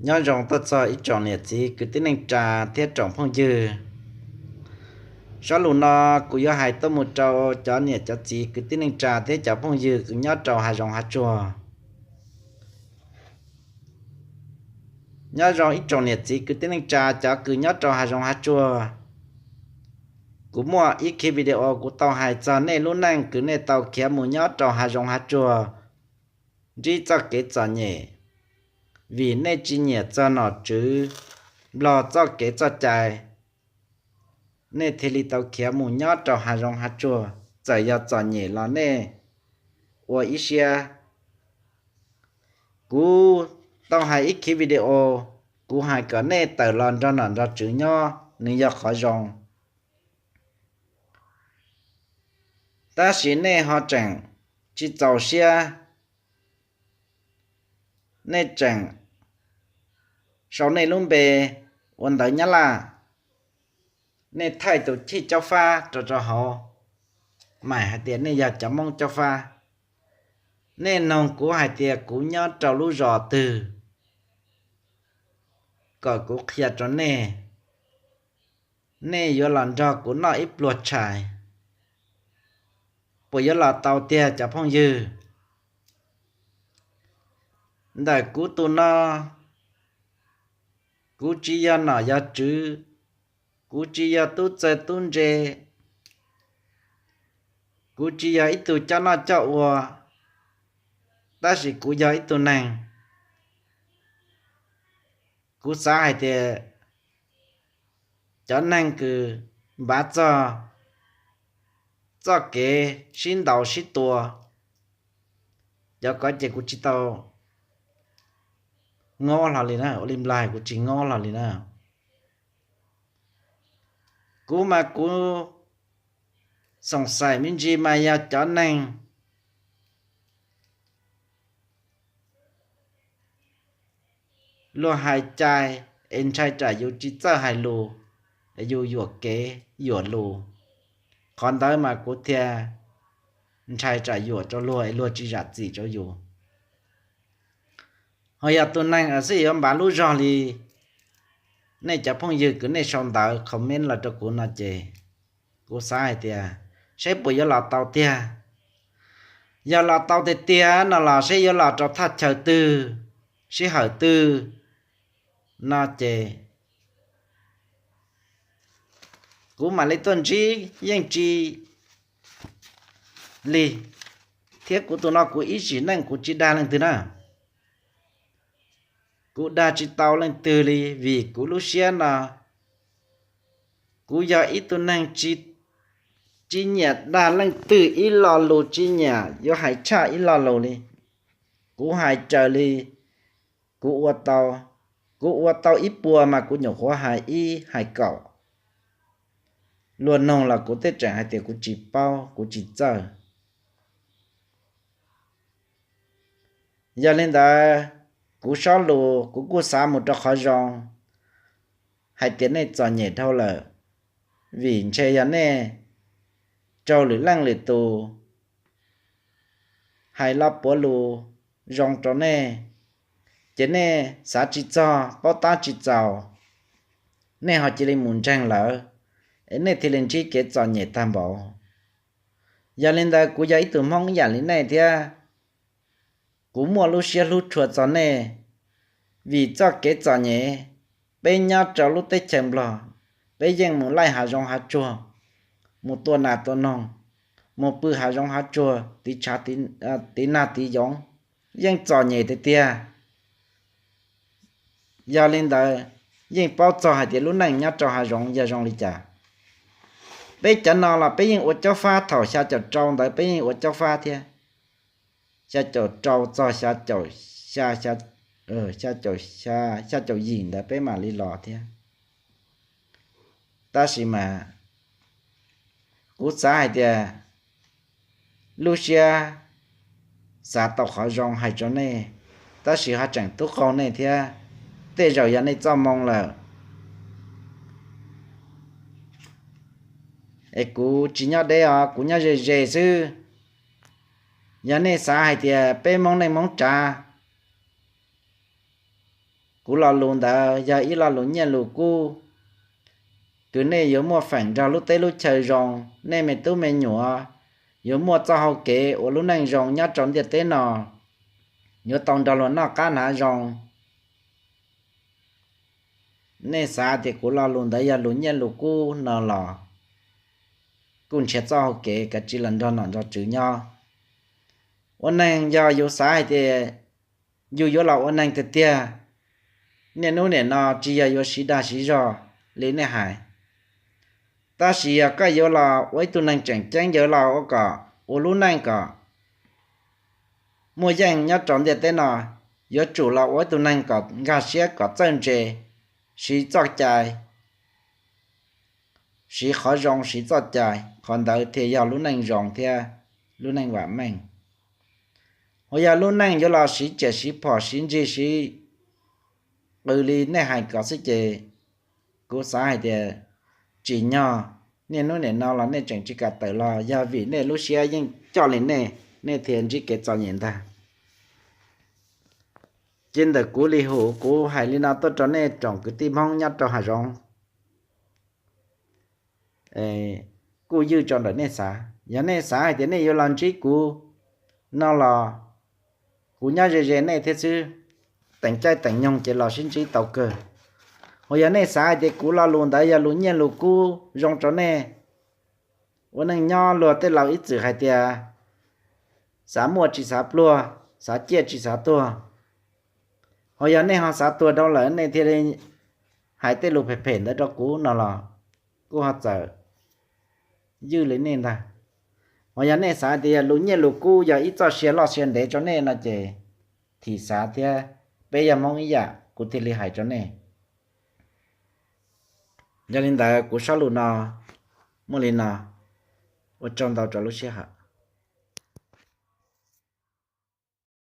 Nyob zoo tuaj txog ib tsoom niam txiv kwv tij neej tsa thiab tsoom phooj ywg. Zaj lus no kuv yuav hais tuaj mus rau cov niam cov txiv kwv tij neej tsa thiab cov phooj ywg kws nyob rau hav zoov hav tsuag. Nyob zoo ib tsoom niam txiv kwv tij neej tsa cov kws nyob rau hav zoov hav tsuag. Kuv muaj ib khib video kuv tau hais txog nej lub neej kws nej tau khiav mus nyob rau hav zoov hav tsuag, ntsib txoj kev txom nyem, vim nej tsis nyiam txog nom tswv Nplog txoj kev txoj cai, nej thiaj li tau khiav mus nyob rau hav zoov hav tsuag. Txawm yog txom nyem los nej ua ib siab. Kuv tau hais ib khib video, kuv hais kom nej tawm los nrog nom nrog tswv nyob, nws yog qhov zoo. Tab sis nej ho tseem tsis txaus siab, nej tseem sau nej lub npe ua ntawv Nyab Laj, nej thaij tus chij Cob Fab rau rau hauv, mas hais tias nej yog cov Hmoob Cob Fab. Nej noog kuv hais tias kuv nyob rau lub zos twg, kom kuv qhia rau nej, nej yuav los nrog kuv noj ib pluag tshais, puas yuav los tau tiag cov phooj ywg? Ntawm kuv tus no, kuv tsis yog nom yog tswv, kuv tsis yog tub txawg tub ntse, kuv tsis yog ib tug coj noj coj ua, tab sis kuv yog ib tug neeg, kuv xav hais tias cov neeg kws npav txog txoj kev sib ntaus sib tua, cov ko ces kuv tsis tau ngob hlo li na, ua li Nplog kuv tsis ngob hlo li na. Kuv mas kuv xoom xaim me ntsis mas yog cov neeg luag hais cai es ntshai tsam yus tsis txawj hais lus, yus yuam kev yuam lus. Qhov ntawd mas kuv thiaj ntshai tsam yuam rau luag es luag tsis zam txim rau yus. Ho yog tus neeg xwb yuav npav lub zog li nej cov phooj ywg kws nej sau ntawv comment los rau kuv no ces kuv xav hais tias seb puas yuav los tau tiag. Yog los tau tiag tiag no los seb yuav los rau thaj chaw twg, sij hawm twg no ces kuv mam li tuaj ntsib yeej tsis li. Thiab kuv tus no kuv ib sim neej kuv tsis dag leej twg na. Kuv dag tsis tau leej twg li vim kuv lub siab no, kuv yog ib tug neeg tsis nyiam dag leej twg ib lo lus, tsis nyiam yuav hais tshaj ib lo lus li. Kuv hais raws li kuv ua tau, kuv ua tau ib puas mas kuv nyuam qhuav hais ib hais kaum. Luag noog los kuv tej tseem hais tias kuv tsis paub, kuv tsis txawj. Yog li ntawd, kuv sob lus kuv kuj xav mus rau qhov zoo, hais tias nej txom nyem dhau lawm, vim ntshe yog nej raug lwm leej lwm tus hais lo puav lus zoo rau nej, ces nej xav tsis txog, paub tab tsis txaus, nej ho cia li mus ntseeg lawv, es nej thiaj li ntsib kev txom nyem tag npaum. Yog li ntawd kuv yog ib tug Hmoob ib yam li nej thiab, kuv muaj lub siab hlub tshua txog nej, vim txoj kev txom nyem, peb nyob rau lub teb chaws Nplog, peb yeej mus laij hav zoov hav tsuag, mus tua nas tua noog, mus pw hav zoov hav tsuag, tiv tshav, tiv nag tiv yoov, yeej txom nyem tiag tiag. Yog li ntawd, yeej paub txog hais tias lub neej nyob rau hav zoov yog zoo li cas. Peb cov no los peb yeej ua caub fab, thaum xya caum rau ntawd peb yeej ua caub fab thiab. Xya caum rau txog xya caum xya, xya caum xya, xya caum yim ntawd peb mam li los thiab. Tab sis mas kuv xav hais tias lub siab xav tau qhov zoo hais rau nej, tab sis ho tseem tub qaug nej thiab, tej zaum yog nej txoj moo lawm. Es kuv tsis nyob deb os, kuv nyob ze ze xwb. Yog nej xav hais tias peb Hmoob neej Hmoob tsav, Kuv lo lus ntawd yog ib lo lus nyiaj lus kub, kws nej yuav muaj feem nrog lub teb lub chaw zoo, nej me tub me nyuam yuav muaj txoj hau kev ua lub neej zoo nyob rau ntiaj teb no, yuav tau nrog luag noj qab hnav zoo. Nej xav tias kuv lo lus ntawd yog lus nyiaj lus kub no los kuj nrhiav txoj hau kev kav tsij los nrog nom nrog tswv nyob. Ua neeg yog yus xav hais tias yus yuav los ua neeg tiag tiag, niaj hnub nim no tsis yog yuav siv dag siv zog li nej hais. Tab sis yog koj yuav los ua ib tug neeg tseem ceeb, yuav los ua kom ua lub neej kom muaj yeej nyob rau ntiaj teb no, yuav tsum los ua ib tug neeg kom nkag siab kom txawj ntse, siv txoj cai, siv qhov zoo siv txoj cai, qhov ntawd thiaj yog lub neej zoo thiab lub neej vam meej. Uas yog lub neej yuav los siv ciam siv phom siv ntsig siv qw li nej hais kom xwb ces kuv xav hais tias tsim nyog niaj hnub nim no los nej tseem tsis kam tawm los yog vim nej lub siab yeej coj li nej, nej thiaj ntsib kev txom nyem ntag. Ces ntawm kuv li hus kuv hais li no tuaj rau nej tsoom kwv tij Hmoob nyob rau hav zoov kuj ywj tso ntawm nej xav. Yog nej xav hais tias nej yuav los ntsib kuv no los kuv nyob ze ze nej thiab xwb, teem caij teem nyoog ces los sib ntsib tau kawg. Uas yog nej xav hais tias kuv lo lus ntawd yog lus nyiaj lus kub zoo rau nej, ua neej nyob luag tej laus ib txwm hais tias xav muaj tsis xav pluag, xav ciaj tsis xav tuag. Uas yog nej ho xav tuag dhau lawm nej thiaj li hais tej lus phem phem ntawd rau kuv no los kuv ho txawm ywj li nej ntag. Uas yog nej xav tias yog lus nyiaj lus kub yog ib txoj sia loj sia ntev rau nej no ces thim xav thiab, peb yog Hmoob ib yam kuv thiaj li hais rau nej. Yog li ntawd kuv zaj lus no muaj li no, ua tsaug ntau rau lub sij hawm.